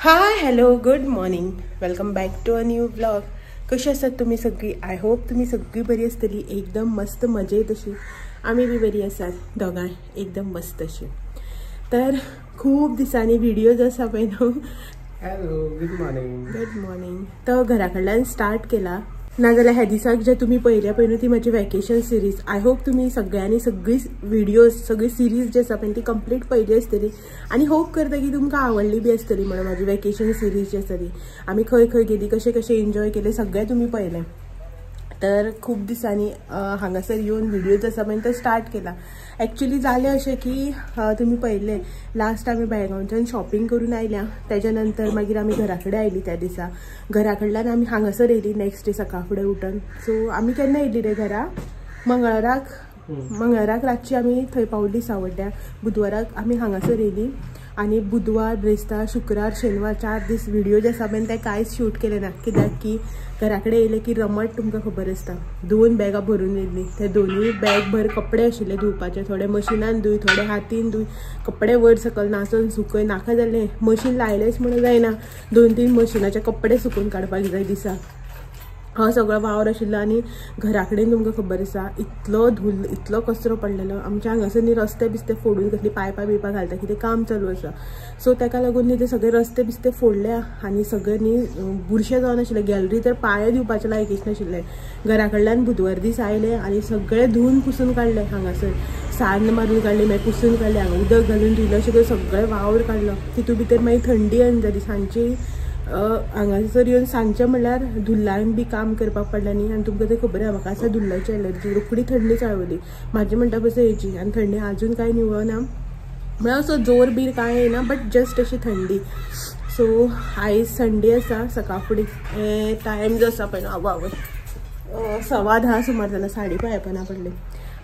Hi hello good morning, welcome back to a new vlog. कशी आसात तुमी सगळी? I hope तुमी सगळी बरी आसतली, एकदम मस्त मजेत अशी. आमी बी बरी आसात दोगांय एकदम मस्त अशी. तर खूब दिसांनी व्हिडिओज आसा पळय न्हू. Hello good morning. Good morning. तो घरा कडल्यान स्टार्ट केला नाजाल्यार ह्या दिसाक जे तुमी पळयल्या पळय न्हू ती म्हजी वॅकेशन सिरीज. I hope तुमी सगळ्यांनी सगळी व्हिडियोज सगळी सिरीज जी आसा पळय ती कंप्लीट पळयली आसतली आनी होप करता की तुमकां आवडली बी आसतली म्हणून. म्हाजी वॅकेशन सिरीज जी आसा ती आमी खंय खंय गेली, कशें कशें एन्जॉय केलें सगळें तुमी पळयलें. तर खूब दिसांनी हांगासर येवन व्हिडियोज आसा पळय तो स्टार्ट केला. एक्चुली जालें अशें की तुमी पळयलें लास्ट आमी बेळगांवच्यान शॉपिंग करून आयल्या, तेज्या नंतर मागीर आमी घरा कडेन आयली. त्या दिसा घरा कडल्यान आमी हांगासर येयली नेक्स्ट डे सकाळ फुडें उठून. सो आमी केन्ना येयली रे घरा? मंगळाराक. मंगळाराक रातची आमी थंय पावली सावड्ड्या. बुधवाराक आमी हांगासर येयली आनी बुधवार, ब्रेस्तार, शुक्रार, शेनवार 4 दीस व्हिडियो जे आसा पळय ते कांयच शूट केले ना. कित्याक की घरा कडेन येयले की रमट तुमकां खबर आसता, 2 बॅगां भरून येयल्ली. ते दोनूय बॅग भर कपडे आशिल्ले धुवपाचे, थोडे मशिनान धुय, थोडे हातीन धुय. कपडे वयर सकयल नाचून सुकय नाका जालें. मशीन लायलेंच म्हणून जायना, 2-3 मशिनाचे कपडे सुकून काडपाक जाय दिसा. हो सगळो वावर आशिल्लो. आनी घरा कडेन तुमकां खबर आसा इतलो धूल, इतलो कचरो पडलेलो आमच्या हांगासर न्ही. रस्ते बिस्ते फोडून कसली पायपां बियपां घालता, कितें काम चालू आसा. सो ताका लागून न्ही ते सगळे रस्ते बिस्ते फोडल्या आनी सगळे न्ही बुरशे जावन आशिल्ले. गॅलरी तर पांय दिवपाचे लायकीच नाशिल्ले. घरा कडल्यान बुधवार दीस आयले आनी सगळे धुवन पुसून काडले. हांगासर सान्न मारून काडली, मागीर पुसून काडले, हांगा उदक घालून धुयलें, अशें करून सगळें वावर काडलो. तितू भितर मागीर थंडी आनी जाली सांजची. हांगासर येवन सांजचें म्हणल्यार धुल्लान बी काम करपाक पडलें न्ही. आनी तुमकां तें खबर आसा म्हाका आसा धुल्लाची एलर्जी, रोखडी थंडी चाळवली म्हाजी म्हणटा पसून हेजी. आनी थंडी आजून कांय निवळना, म्हळ्यार असो जोर बीर कांय येना, बट जस्ट अशी थंडी. सो आयज संडे आसा, सकाळ फुडें टायम जो आसा पळय आवय आवय 10:15 सुमार जाला, 5:30 पडले.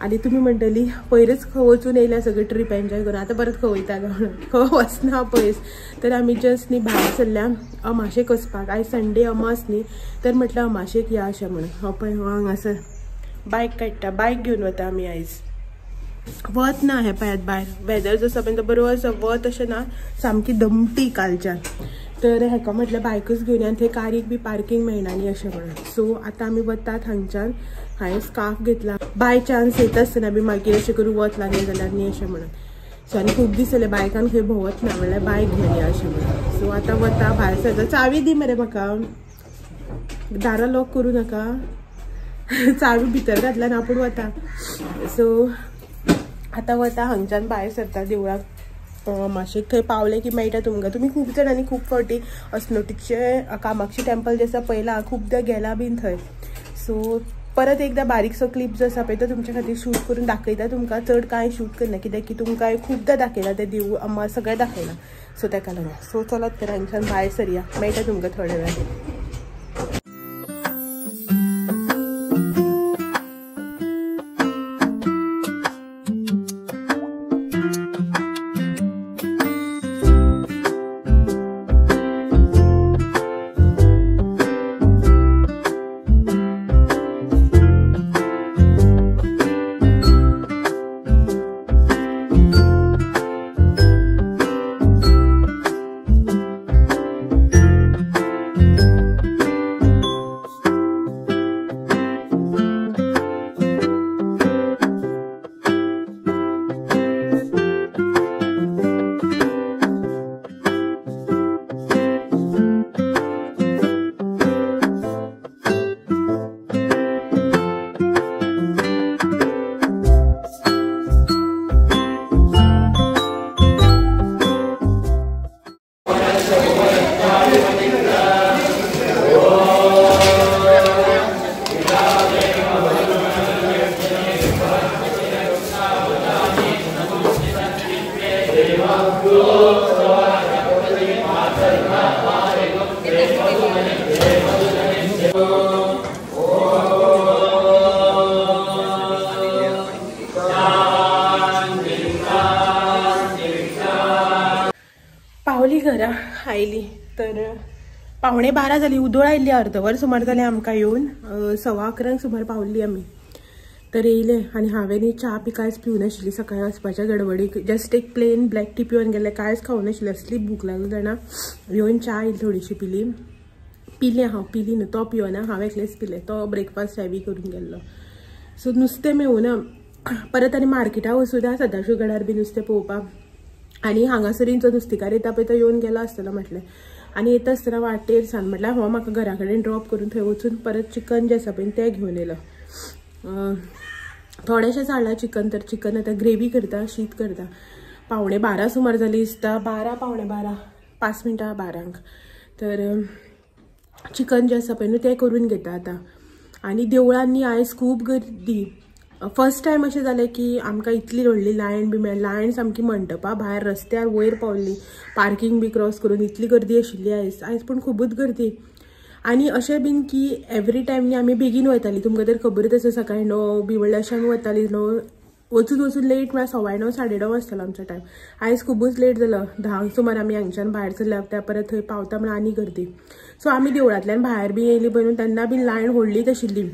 आनी तुमी म्हणटली पयरच खंय वचून येयल्या सगळी ट्रीप एन्जॉय करून, आतां परत खंय वयता म्हणून. खंय वचना पयस. तर आमी जस्ट न्ही भायर सरल्या अमाशेक वचपाक. आयज संडे अमास न्ही, तर म्हटलें अमाशेक या अशें म्हणून. हो पळय हो हांगासर बायक काडटा, बायक घेवन वता आमी आयज. वत ना हें पळयात भायर वेदर जो आसा पळय तो बरो आसा, वत अशें ना, सामकी दमटी कालच्यान. तर हेका म्हटलें बायकूच घेवन या, थंय कारीक बी पार्कींग मेळना न्ही अशें म्हणून. सो आतां आमी वतात हांगच्यान. हांवें स्कार्फ घेतला, बाय चान्स येता आसतना बी मागीर अशें करून वत लागलें जाल्यार न्ही अशें म्हणून. सो आनी खूब दीस जाले बायकान खंय भोंवत ना, म्हणल्यार बायक घेवन या अशें म्हणून. सो आतां वता भायर सरता. चावी दी मरे म्हाका, दारां लॉक करूं नाका. चावी भितर घातल्यान आपूण वता. सो आतां वता हांगच्यान भायर सरता देवळाक मातशें. थंय पावलें की मेळटा तुमकां. तुमी खूब जाणांनी खूब फावटी असनोटीचें कामाक्षी टेम्पल जें आसा पळयलां, खुबदां गेला बीन थंय. सो परत एकदां बारीकसो क्लिप जो आसा पळय तो तुमच्या खातीर शूट करून दाखयता तुमकां. चड कांय शूट करना कित्याक की तुमकां खुबदां दाखयलां तें देवूळ, अम्मा सगळें दाखयलां. सो ताका लागून सो चलत तर हांगच्यान भायर सरया, मेळटा तुमकां थोड्या वेळान. पावली घरा आयली तर 11:45 जाली. उदोळ आयिल्ली, अर्दवर सुमार जालें आमकां येवन. 11:15 सुमार पावली आमी. तर येयले आनी हांवें न्ही च्या बी कांयच पिवूं नाशिल्ली सकाळी वचपाच्या गडबडीक, जस्ट एक प्लेन ब्लॅक टी पिवन गेले, कांयच खावूं नाशिल्लें, असली भूक लागली जाणा. येवन च्या इल्ली थोडीशी पिली, पिलें हांव, पिली न्हू, तो पिवना, हांव एकलेंच पिलें, तो ब्रेकफास्ट हेवी करून गेल्लो. सो नुस्तें मेळूना परत आनी मार्केटाक वचूं सदाशिवगडार बी नुस्तें पळोवपाक. आनी हांगासर जो नुस्तेकार येता पळय तो येवन गेलो आसतलो म्हटलें. आनी येता आसतना वाटेर सान म्हटल्यार हो म्हाका घरा कडेन ड्रॉप करून थंय वचून परत चिकन जें आसा पळय तें घेवन येयलो. थोडेशेंच हाडलां चिकन, तर चिकन आतां ग्रेवी करता, शीत करता. 11:45 सुमार जाली दिसता, 12 11:45, 5 मिनटां 12. तर चिकन जें आसा पळय न्हू तें करून घेता आतां. आनी देवळांनी आयज खूब गर्दी. फर्स्ट टायम अशें जालें की आमकां इतली व्हडली लायन बी मेळ्ळी, लायन सामकी मंडपा भायर रस्त्यार वयर पावली, पार्किंग बी क्रॉस करून इतली गर्दी आशिल्ली आयज. आयज पूण खुबूच गर्दी. आनी अशें बीन की एवरी टायम न्ही आमी बेगीन वताली, तुमकां तर खबरूच आसा, सकाळी 9 बी म्हणल्यार अशें आमी वताली. 9 वचून वचून लेट म्हळ्यार 9:15 9:15 आसतालो आमचो टायम. आयज खुबूच लेट जालो, 10 सुमार आमी हांगच्यान भायर सरल्या, त्या परत थंय पावता म्हणल्यार आनी गर्दी. सो आमी देवळांतल्यान भायर बी येयली पळय न्हू तेन्ना बी लायन व्हडलीच आशिल्ली.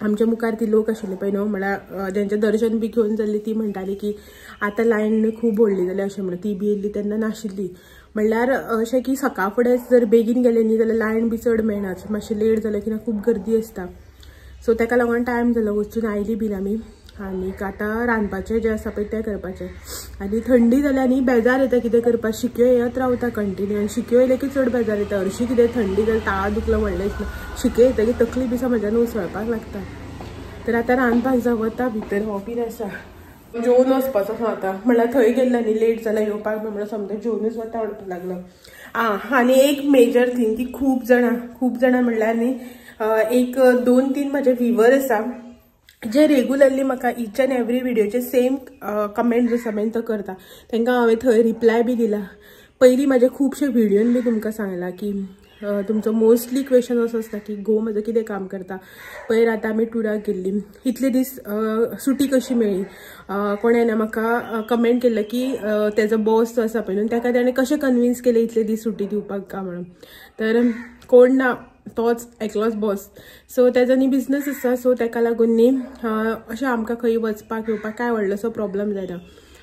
आमच्या मुखार ती लोक आशिल्ले पळय न्हू, म्हळ्यार जेंचें दर्शन बी घेवन जाल्ली ती म्हणटाली की आतां लायन खूब व्हडली जाली अशें म्हणून. ती बी येयल्ली तेन्ना नाशिल्ली. म्हणल्यार अशें की सकाळ फुडेंच जर बेगीन गेले न्ही जाल्यार लायन बी चड मेळना, मातशें लेट जालें की ना खूब गर्दी आसता. सो ताका लागून टायम जालो, वचून आयली बीन आमी. आनीक आतां रांदपाचें जें आसा पळय तें करपाचें. आनी थंडी जाल्यार न्ही बेजार येता कितें करपाक, शिक्यो येत रावता कंटिन्यू, आनी शिक्यो येयले की चड बेजार येता. हरशीं कितें थंडी जाल्यार ताळ दुखलो म्हणलेंच ना, शिक्यो येतकीर तकली बी म्हज्यान उसळपाक लागता. तर आतां रांदपाक जावं वता भितर, हो बीन आसा जेवन वचपाचो आसा आतां. म्हणल्यार थंय गेल्ले न्ही लेट जाल्यार येवपाक म्हणल्यार समजा जेवनूच वता म्हणपाक लागलो. आं, आनी एक मेजर थींग की खूब जाणां म्हणल्यार न्ही एक 2-3 म्हजे व्हिवर आसा जे रेगुलरली म्हाका इच एंड एवरी व्हिडियोचे सेम कमेंट जो आसा तो करता, तांकां हांवें थंय रिप्लाय बी दिला. पयलीं म्हाजे खुबशे व्हिडियोन बी तुमकां सांगलां की तुमचो मोस्टली क्वेश्चन असो आसता की घोव म्हजो कितें काम करता, पयर आतां आमी टुराक गेल्ली, इतले दीस सुटी कशी मेळ्ळी. कोणें म्हाका कमेंट केल्लें की तेजो बॉस जो आसा पळय न्हू ताका ताणें कशें कन्विन्स केलें इतले दीस सुटी दिवपाक काय म्हणून. तर कोण ना, तोच एकलोच बॉस. सो तेजो न्ही बिजनस आसा, सो ताका लागून न्ही अशें आमकां खंय वचपाक येवपाक कांय व्हडलोसो प्रॉब्लम जायना.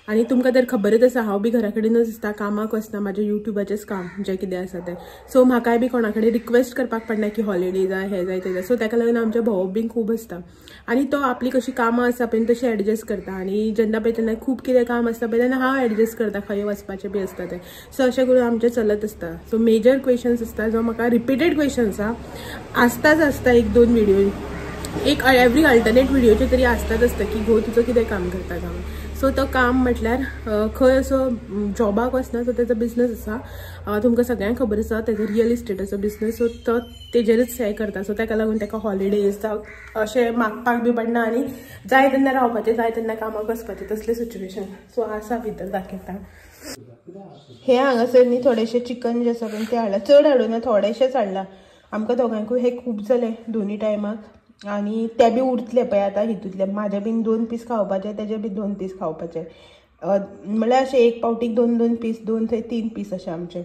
आनी तुमकां तर खबरच आसा हांव बी घरा कडेनच आसता, कामाक वचना, म्हाजें युट्यूबाचेंच काम जें कितें आसा तें. सो म्हाकाय बी कोणा कडेन रिक्वेस्ट करपाक पडना की हॉलिडे जाय, हें जाय, तें जाय. सो ताका लागून आमचें भोंवप बीन खूब आसता. आनी तो आपली कशी कामां आसा पळय तशी एडजस्ट करता. आनी जेन्ना पळय तेन्ना खूब कितें काम आसता पळय तेन्ना हांव एडजस्ट करता, खंय वचपाचें बी आसता तें. सो अशें करून आमचें चलत आसता. सो मेजर क्वेश्चन्स आसता जो म्हाका रिपीटेड क्वेश्चन्स आसताच आसता, 1-2 व्हिडियो एक एवरी अल्टरनेट व्हिडियोचे तरी आसताच आसता की घोव तुजो कितें काम करता काय. सो तो काम म्हटल्यार खंय असो जॉबाक वचना, सो तेजो बिजनस आसा, तुमकां सगळ्यांक खबर आसा तेजो रियल इस्टेटाचो बिजनस. सो तो तेजेरच हें करता. सो ताका लागून ताका हॉलिडेज जावं अशें मागपाक बी पडना, आनी जाय तेन्ना रावपाचें, जाय तेन्ना कामाक वचपाचें, तसलें सिच्युएशन. सो आसा भितर दाखयता. हे हांगासर न्ही थोडेशें चिकन जें आसा पळय तें हाडलां, चड हाडूना, थोडेशेंच हाडलां. आमकां दोगांकूय हें खूब जालें दोनूय टायमाक. आनी ते बी उरतले पळय आतां हितूंतले, म्हाजे बीन 2 पीस खावपाचे, तेजे बी 2 पीस खावपाचे, म्हणल्यार अशें एक पावटीक 2-2 पीस, 2 ते 3 पीस अशें आमचे.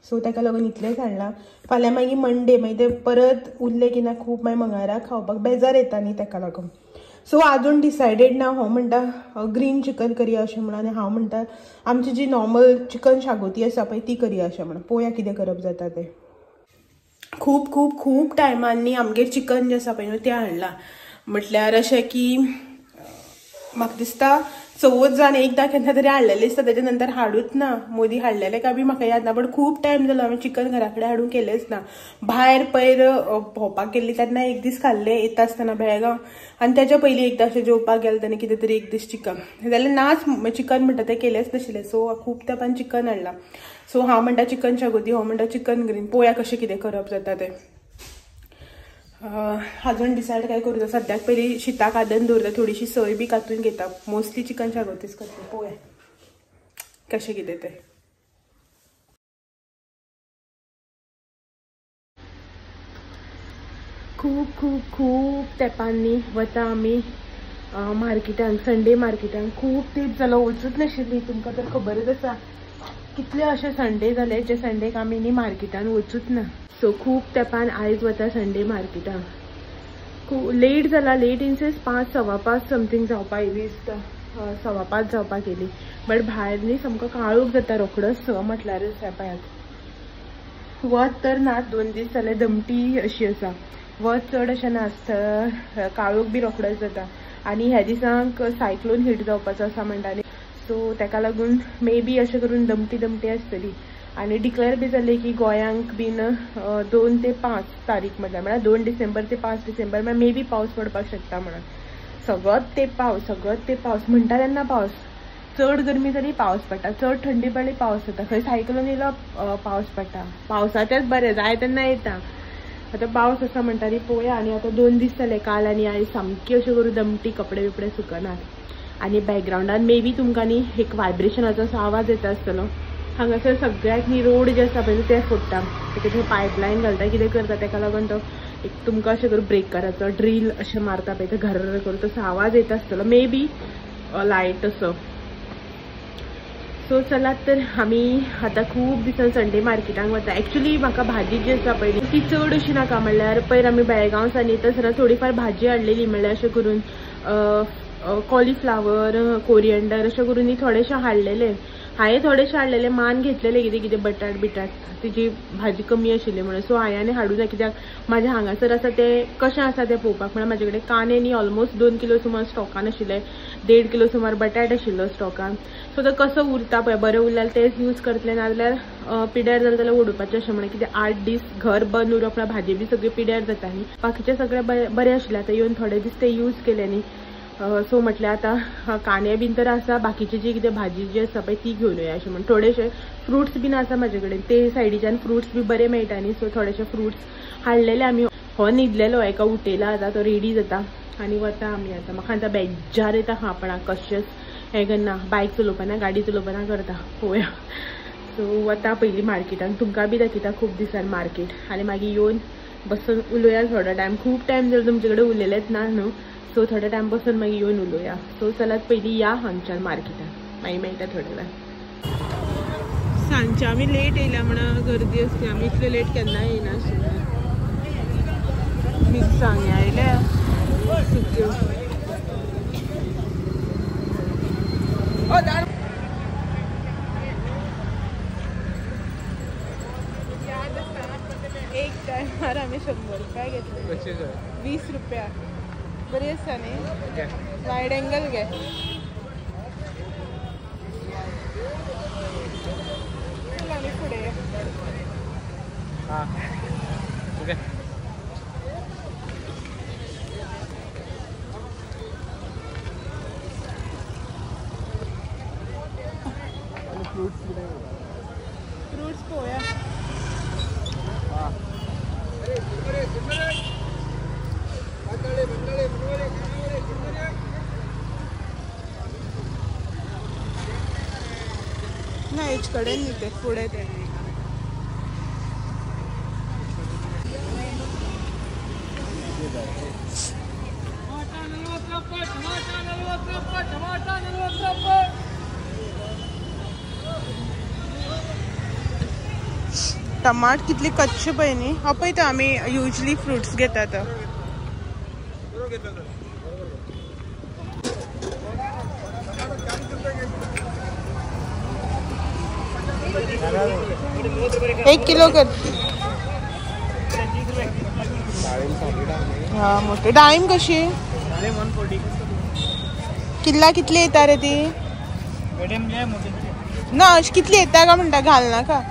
सो ताका लागून इतलेंच हाडलां. फाल्यां मागीर मंडे, मागीर ते परत उरले की ना खूब, मागीर मंगळाराक खावपाक बेजार येता न्ही ताका लागून. सो आजून डिसायडेड ना. हो म्हणटा ग्रीन चिकन करया अशें म्हणून, आनी हांव म्हणटा आमची जी नॉर्मल चिकन शागोती आसा पळय ती करया अशें म्हणून. पळोवया कितें करप जाता तें. खूब खूब खूब टायमांनी आमगेर चिकन जें आसा पळय न्हू तें हाडलां. म्हटल्यार अशें की म्हाका दिसता चवथ जावन एकदां केन्ना तरी हाडलेलें दिसता, तेच्या नंतर हाडूच ना. मोदी हाडलेलें काय बी म्हाका याद ना, बट खूब टायम जालो हांवें चिकन घरा कडेन हाडून केलेंच ना. भायर पयर भोंवपाक गेल्ली तेन्ना एक दीस खाल्लें येता आसतना बेळगांव, आनी तेच्या पयलीं एकदां अशें जेवपाक गेलें तेन्ना कितें तरी एक दीस चिकन, जाल्यार नाच चिकन म्हणटा तें केलेंच नाशिल्लें. सो खूब तेंपान चिकन हाडलां. सो हांव म्हणटा चिकन शागोती, हो म्हणटा चिकन ग्रीन. पळोवया कशें कितें करप जाता तें. अजून डिसायड काय करूं. सद्याक पयलीं शिताक आदन दवरता, थोडीशी सोय बी कातून घेता. मोस्टली चिकन शागोतीच करता. पळोवया कशें कितें तें. खूब खूब खूब तेंपांनी वता आमी मार्केटान, संडे मार्केटान. खूब तेंप जालो वचूच नाशिल्ली, तुमकां तर खबरच आसा कितले अशे संडे जाले जे संडेक आमी न्ही मार्केटान वचूच ना. सो खूब तेंपान आयज वता संडे मार्केटान. खूब लेट जाला, लेट इन सेन्स 5 5:15 समथींग जावपा येयली दिसता, 5:15 जावपाक येयली. बट भायर न्ही सामको काळोख जाता रोखडोच 6 म्हटल्यारच. पळयात वत तर ना, 2 दीस जाले दमटी अशी आसा, वत चड अशें नासता, काळोख बी रोखडोच जाता. आनी ह्या दिसांक सायक्लोन हिट जावपाचो आसा म्हणटा न्ही, सो तेका लागून मे बी अशें करून दमटी दमटी आसतली. आनी डिक्लेअर बी जालें की गोंयांक बीन 2 ते 5 तारीख म्हटल्यार 2 डिसेंबर ते 5 डिसेंबर म्हळ्यार मे बी पावस पडपाक शकता म्हणून. सगळोच ते पावस, सगळोच ते पावस म्हणटा तेन्ना पावस, चड गरमी जाली पावस पडटा, चड थंडी पडली पावस जाता, खंय सायक्लोन येयलो पावस पडटा. पावसाचेंच बरें जाय तेन्ना येता. आतां पावस आसा म्हणटा न्ही पळोवया. आनी आतां 2 दीस जाले, काल आनी आयज सामकी अशें करून दमटी, कपडे बिपडे सुकनात. आनी बॅकग्रावंडान मे बी तुमकां न्ही एक वायब्रेशनाचो असो आवाज येता आसतलो. हांगासर सगळ्याक न्ही रोड जे आसा पळय ते फोडटा, तेका थंय पायपलायन घालता कितें करता, तेका लागून तो एक तुमकां अशें करून ब्रेकराचो ड्रील अशें मारता पळय, ते घर करून तसो आवाज येता आसतलो मे बी लायट तसो. सो चलात तर आमी आतां खूब दिसान संडे मार्केटाक वता. एक्चुली म्हाका भाजी जी आसा पळय ती चड अशी नाका, म्हणल्यार पयर आमी बेळगांव सावन येता आसतना थोडीफार भाजी हाडलेली, म्हणल्यार अशें करून कॉलिफ्लावर, कोरियंडर अशें करून न्ही थोडेशें हाडलेलें. हांवें थोडेशें हाडलेलें, मान घेतलेलें कितें कितें बटाट बिटाट, तिजी भाजी कमी आशिल्ली म्हणून. सो हांवें आनी हाडूं ना, कित्याक म्हाजें हांगासर आसा तें कशें आसा तें पळोवपाक. म्हळ्यार म्हाजे कडेन कांदे न्ही ऑलमोस्ट 2 किलो सुमार स्टॉकान आशिल्ले, 1.5 किलो सुमार बटाट आशिल्लो स्टॉकान. सो तो कसो उरता पळय, बरें उरल्यार तेच यूज करतले, नाजाल्यार पिड्यार जालें जाल्यार उडोवपाचें अशें म्हणून. कित्याक 8 दीस घर बंद उरप म्हळ्यार भाजी बी सगळी पिड्यार जाता न्ही. बाकीचें सगळें बरें आशिल्लें, आतां येवन थोडे दीस ते यूज केले न्ही. सो म्हटल्यार आतां कांदे बीन तर आसा, बाकीची जी कितें भाजी जी आसा पळय ती घेवन येया अशें म्हण. थोडेशे फ्रुट्स बीन आसा म्हाजे कडेन, ते सायडीच्यान फ्रुट्स बी बरे मेळटा न्ही, सो थोडेशे फ्रुट्स हाडलेले आमी. हो न्हिदलेलो, एका उठयला आतां तो रेडी जाता आनी वता आमी आतां. म्हाका आतां बेजार येता खापणाक, कशेंच हें करना, बायक चलोवपाना गाडी चलोवपाना करता पळोवया. सो वता पयलीं मार्केटान, तुमकां बी दाखयता खूब दिसान मार्केट, आनी मागीर येवन बसून उलोवया थोडो टायम. खूब टायम जालो तुमचे कडेन उलयलेंच ना न्हू, सो थोडो टायम बसून मागीर येवन उलोवया. सो चलात पयलीं या हांगच्यान मार्केटान, मागीर मेळटा थोड्या वेळान. सांजचे आमी लेट येयल्या म्हणून गर्दी आसली, आमी इतले लेट केन्ना येयनाशिल्ले. मिरसांगी आयल्या सुक्यो. एक टायमार आमी 100 रुपया घेतले, 20 रुपया. बरी आसा न्ही, वायड एंगल घे. आमी फुडें फ्रुट्स पळोवया. ना हेच कडेन न्ही ते फुडें ते. टमाट कितली कच्चे पळय न्ही, हा पळय तो आमी युजली फ्रुट्स घेतात. एक किलो कर. हा मोठे. डाळीम कशी? किल्ला कितली येता रे ती? ना अशी कितली येता का म्हणटा, घाल नाका.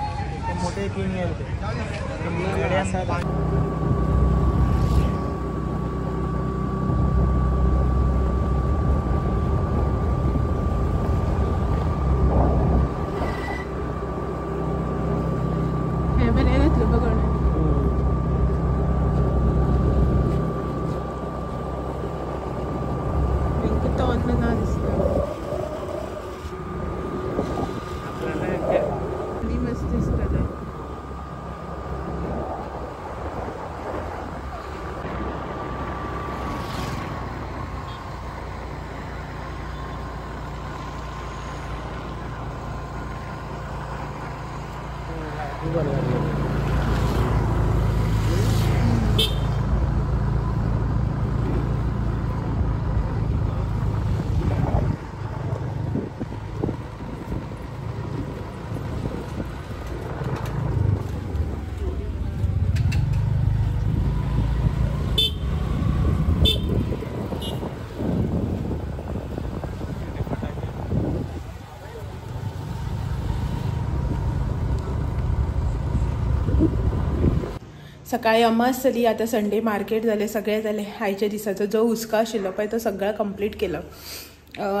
बरें जातलें बघ. ना दिसता मस्त दिसता ते. सकाळी अमास जाली, आतां संडे मार्केट जालें, सगळें जालें. आयच्या दिसाचो जो हुस्को आशिल्लो पळय तो सगळो कंप्लीट केलो.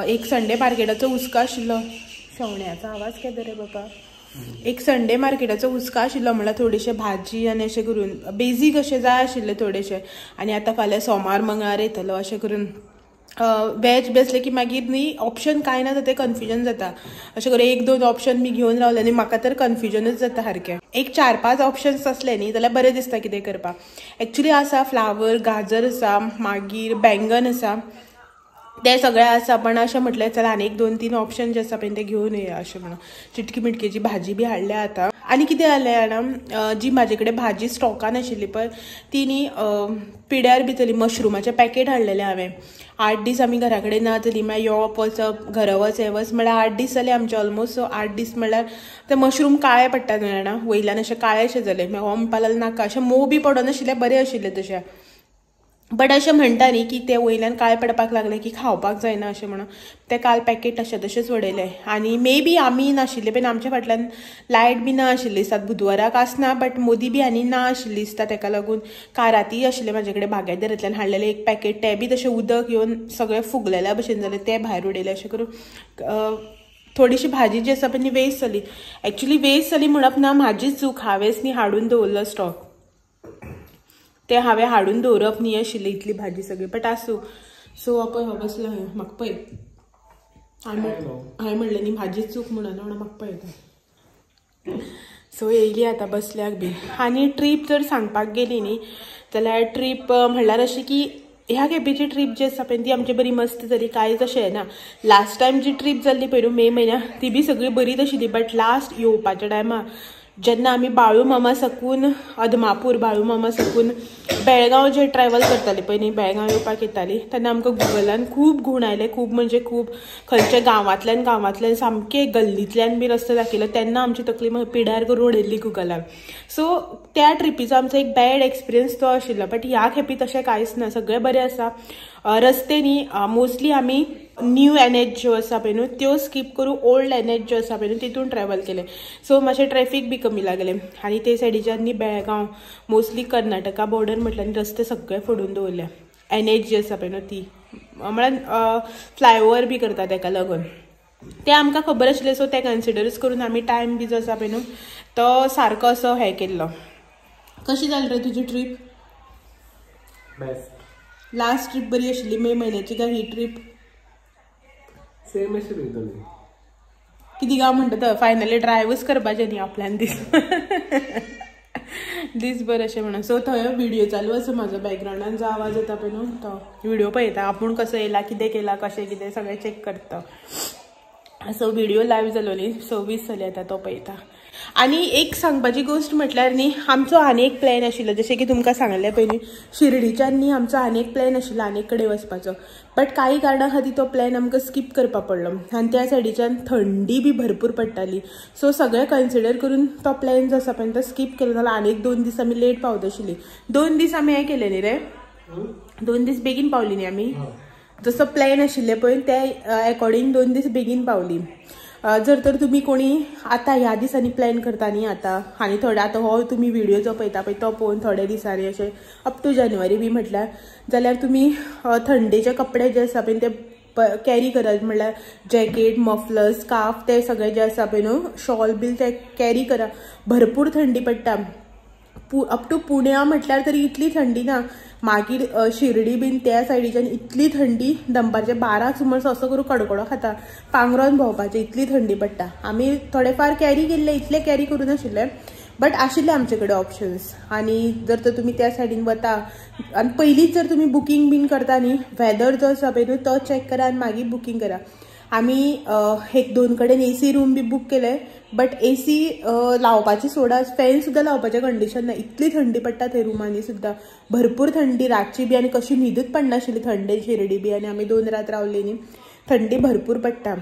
एक संडे मार्केटाचो हुस्को आशिल्लो. शेवण्याचो आवाज केदो रे बाबा. एक संडे मार्केटाचो हुस्को आशिल्लो म्हणल्यार थोडेशे भाजी आनी अशें करून बेजीक अशें जाय आशिल्लें थोडेशें. आनी आतां फाल्यां सोमार मंगळार येतलो अशें करून वेज बी आसलें की मागीर न्ही ऑप्शन कांय ना जाता, कन्फ्युजन जाता. अशें करून एक दोन ऑप्शन बी घेवन रावलें न्ही म्हाका तर कन्फ्युजनूच जाता सारकें. एक 4-5 ऑप्शन्स आसले न्ही जाल्यार बरें दिसता कितें करपाक. एक्चुली आसा फ्लावर, गाजर आसा, मागीर बैंगन आसा, ते सगळे आसा. पण अशें म्हटलें चल आनी एक 2-3 ऑप्शन जे आसा पळय ते घेवन येया अशें म्हणून. चिटकी मिटकेची भाजी बी हाडल्या आतां. आनी कितें जालें जाणा, जी म्हाजे कडेन भाजी स्टॉकान आशिल्ली पळय ती न्ही पिड्यार बी जाली. मशरुमाचें पॅकेट हाडलेलें हांवें. 8 दीस आमी घरा कडेन ना जाली, मागीर योवप वचप घरा वच हे वच म्हळ्यार 8 दीस जाले आमचे ऑलमोस्ट. सो 8 दीस म्हळ्यार ते मशरूम काळे पडटा न्हू जाणा, वयल्यान अशें काळेशें जालें. मागीर हो म्हणपाक लागलो नाका, अशें मोव बी पडनाशिल्लें, बरें आशिल्लें तशें. बट अशें म्हणटा न्ही की ते वयल्यान काळे पडपाक लागले की खावपाक जायना अशें म्हणून ते काल पॅकेट तशें तशेंच उडयलें. आनी मे बी आमी नाशिल्ले पण आमच्या फाटल्यान लायट बी ना आशिल्ली दिसता, बुधवाराक आसना बट मोदी बी आनी ना आशिल्ली दिसता. तेका लागून कारातीय आशिल्ले म्हाजे कडेन बागायतदारांतल्यान हाडलेले एक पॅकेट, ते बी तशें उदक येवन सगळें फुगलेल्या भशेन जालें, ते भायर उडयलें. अशें करून थोडीशी भाजी जी आसा पळय ती वेस्ट जाली. एक्चुली वेस्ट जाली म्हणप ना, म्हाजीच चूक, हांवेंच न्ही हाडून दवरलो स्टॉक, ते हांवें हाडून दवरप न्ही आशिल्ली इतली भाजी सगळी. बट आसूं. सो पळय हो बसलो म्हाका पळय, हांवें म्हणलें न्ही भाजीच चूक म्हणून म्हणून म्हाका पळयता. सो येयली आतां बसल्याक बी. आनी ट्रीप जर सांगपाक गेली न्ही जाल्यार ट्रीप म्हणल्यार अशी की ह्या खेपेची ट्रीप जी आसा पळय ती आमची बरी मस्त जाली, कांयच अशें ना. लास्ट टायम जी ट्रीप जाल्ली पळय न्हू मे म्हयन्याक ती बी सगळी बरीच आशिल्ली. बट लास्ट येवपाच्या टायमार जेन्ना आमी बाळू मामा सकून अदमापूर, बाळू मामा सकून बेळगांव जे ट्रॅवल करताली पळय न्ही, बेळगांव येवपाक येताली तेन्ना आमकां गुगलान खूब गूण आयले, खूब म्हणजे खूब. खंयच्या गांवांतल्यान गांवांतल्यान सामके गल्लींतल्यान बी रस्तो दाखयलो तेन्ना आमची तकली पिड्यार करून उडयल्ली गुगलान. सो त्या ट्रिपीचो आमचो एक बॅड एक्सपिरियन्स तो आशिल्लो. बट ह्या खेपी तशें कांयच ना, सगळें बरें आसा. रस्ते न्ही मोस्टली आमी न्यू एन एच ज्यो आसा पळय न्हू त्यो स्कीप करून ओल्ड एन एच ज्यो आसा पळय न्हू तितून ट्रॅवल केलें. सो मातशें ट्रॅफीक बी कमी लागलें. आनी ते सायडीच्यान न्ही बेळगांव मोस्टली कर्नाटका बॉर्डर म्हटल्यार रस्ते सगळे फोडून दवरले. एन एच जी आसा पळय न्हू ती म्हळ्यार फ्लायओवर बी करता तेका लागून तें आमकां खबर आशिल्लें. सो तें कन्सिडरूच करून आमी टायम बी जो आसा पळय न्हू तो सारको असो हें केल्लो. कशी जाली रे तुजी ट्रीप? बेस्ट. लास्ट ट्रीप बरी आशिल्ली मे म्हयन्याची काय ही ट्रीप? सेम आशिल्ली दोनूय. कितें काय म्हणटा तो फायनली ड्रायव्हूच करपाचें न्ही आपल्यान दीस दीसभर अशें म्हणून. सो थंय व्हिडियो चालू आसा म्हाजो, बॅकग्रावंडान जो आवाज येता पळय न्हू तो व्हिडियो पळयता, आपूण कसो येयला कितें केलां कशें कितें सगळें चॅक करता. सो व्हिडियो लायव्ह जालो न्ही 26 जाली आतां तो पळयता. आनी एक सांगपाची गोश्ट म्हटल्यार न्ही आमचो आनी एक प्लॅन आशिल्लो, जशें की तुमकां सांगलें पयलीं शिर्डीच्यान न्ही आमचो आनी एक प्लॅन आशिल्लो आनी एक कडेन वचपाचो. बट काही कारणां खातीर तो प्लॅन आमकां स्कीप करपा पडलो. आनी त्या सायडीच्यान थंडी बी भरपूर पडटाली. सो सगळें कन्सिडर करून तो प्लॅन जो आसा पळय तो स्कीप केलो. जाल्यार आनी एक 2 दीस आमी लेट पावत आशिल्ली. 2 दीस आमी हें केलें न्ही रे, 2 दीस बेगीन पावली न्ही आमी, जसो प्लॅन आशिल्ले पळय त्या एकॉर्डिंग 2 दीस बेगीन पावली. जर तर तुमी कोणी आतां ह्या दिसांनी प्लॅन करता न्ही आतां, आनी थोडे आतां हो तुमी व्हिडियो जो पळयता पळय तो पळोवन थोडे दिसांनी अशें अप टू जानेवारी बी म्हटल्यार जाल्यार तुमी थंडेचे कपडे जे आसा पळय ते कॅरी करात. म्हणल्यार जॅकेट, मफलर, स्कार्फ ते सगळे जे आसा पळय न्हू, शॉल बील ते कॅरी करा. भरपूर थंडी पडटा. अप टू पुण्या म्हटल्यार तरी इतली थंडी ना, मागीर शिर्डी बीन त्या सायडीच्यान इतली थंडी दनपारचे 12 सुमार असो करून कडकडो खाता, पांगरोन भोंवपाचें इतली थंडी पडटा. आमी थोडे फार कॅरी केल्ले, इतले कॅरी करूं नाशिल्ले बट आशिल्ले आमचे कडेन ऑप्शन्स. आनी जर तर तुमी त्या सायडीन वता आनी पयलींच जर तुमी बुकींग बीन करता न्ही, वेदर जो आसा पळय न्हू तो चॅक करा आनी मागीर बुकींग करा. आमी एक 2 कडेन एसी रूम बी बूक केले बट एसी लावपाची सोडा, फॅन सुद्दां लावपाचें कंडिशन ना, इतली थंडी पडटा थंय रुमांनी सुद्दां भरपूर थंडी रातची बी, आनी कशी न्हिदूच पडनाशिल्ली थंडे शिर्डी बी. आनी आमी 2 रात रावली न्ही, थंडी भरपूर पडटा.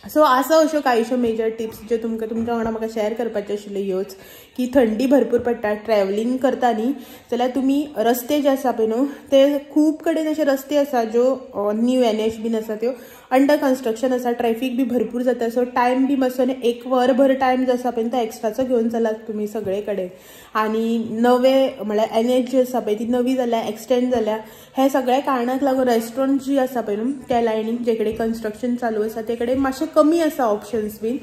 सो आसा अश्यो कांयश्यो मेजर टिप्स ज्यो तुमकां तुमच्या वांगडा म्हाका शेअर करपाच्यो आशिल्ल्यो ह्योच, की थंडी भरपूर पडटा ट्रॅवलिंग करता न्ही जाल्यार तुमी रस्ते जे आसा पळय न्हू ते खूब कडेन अशे रस्ते आसा ज्यो न्यू एन एच बीन आसा त्यो अंडर कन्स्ट्रक्शन आसा, ट्रॅफिक बी भरपूर जाता. सो टायम बी मातसो न्ही एक वरभर टायम जो आसा पळय तो एक्स्ट्राचो घेवन चलात तुमी सगळे कडेन. आनी नवे म्हळ्यार एनएच जी आसा पळय ती नवी जाल्या, एक्सटेंड जाल्या, हे सगळ्या कारणाक लागून रेस्टॉरंट जी आसा पळय न्हू त्या लायनीक जे कडेन कन्स्ट्रक्शन चालू आसा ते कडेन मातशें कमी आसा ऑप्शन्स बीन.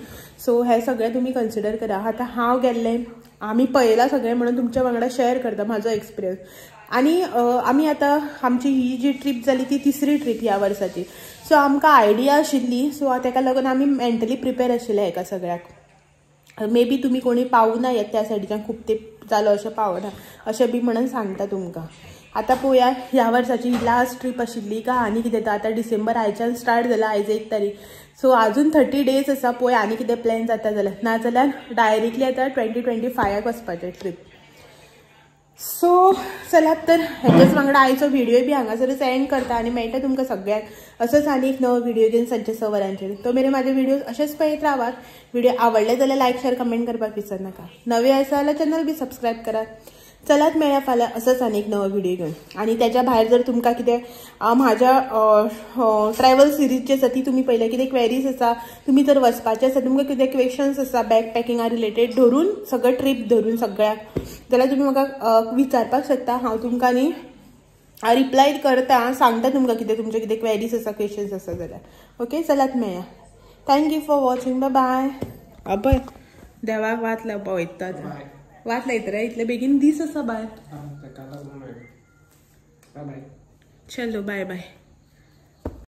सो हे सगळें तुमी कन्सिडर करा. आतां हांव गेल्लें, आमी पळयलां सगळें म्हणून तुमच्या वांगडा शेअर करता म्हाजो एक्सपिरियन्स. आनी आमी आतां आमची ही जी ट्रीप जाली ती तिसरी ट्रीप ह्या वर्साची. सो आमकां आयडिया आशिल्ली, सो तेका लागून आमी मेंटली प्रिपेर आशिल्ले हेका सगळ्याक. मे बी तुमी कोणी पावना येत त्या सायडीच्यान खूब तेप जालो अशें पावना अशें बी म्हणून सांगता तुमकां. आतां पळोवया ह्या वर्साची लास्ट ट्रीप आशिल्ली काय आनी कितें. आतां डिसेंबर आयच्यान स्टार्ट जाला, आयज 1 तारीख, सो आजून 30 डेज आसा. पळोवया आनी कितें प्लॅन जाता जाल्यार, नाजाल्यार डायरेक्टली आतां 2025 वचपाचें ट्रीप. सो चलात तर हेच्याच वांगडा आयचो व्हिडिओ बी हांगासरच एंड करता आनी मेळटा तुमकां सगळ्यांक असोच आनी एक नवो व्हिडिओ घेवन सांजचे 6 वरांचेर. तो मेरेन म्हाजे व्हिडिओ अशेंच पळयत रावात. व्हिडिओ आवडले जाल्यार लायक शेअर कमेंट करपाक विसर नाका. नवे आसा जाल्यार चॅनल बी सबस्क्रायब करात. चलात मेळया फाल्यां असोच आनी एक नवो व्हिडिओ घेवन. आनी त्याच्या भायर जर तुमकां कितें म्हाज्या ट्रॅवल सिरीज जी आसा ती तुमी पळयल्या, कितें क्वेरीज आसा, तुमी जर वचपाचें आसा तुमकां कितें क्वेश्चन्स आसा बॅग पॅकिंगा रिलेटेड धरून सगळें ट्रीप धरून सगळ्याक, जाल्यार तुमी म्हाका विचारपाक शकता. हांव तुमकां न्ही रिप्लाय करता, सांगता तुमकां कितें तुमचे कितें क्वेरीज आसा, क्वेश्चन्स आसा जाल्यार. ओके, चलात मेळया. Thank you for watching, bye bye. अबय देवाक वात लावपा वयता आतां, वात लायता रे इतले बेगीन दीस आसा भायर. बाय बाय. चलो बाय बाय.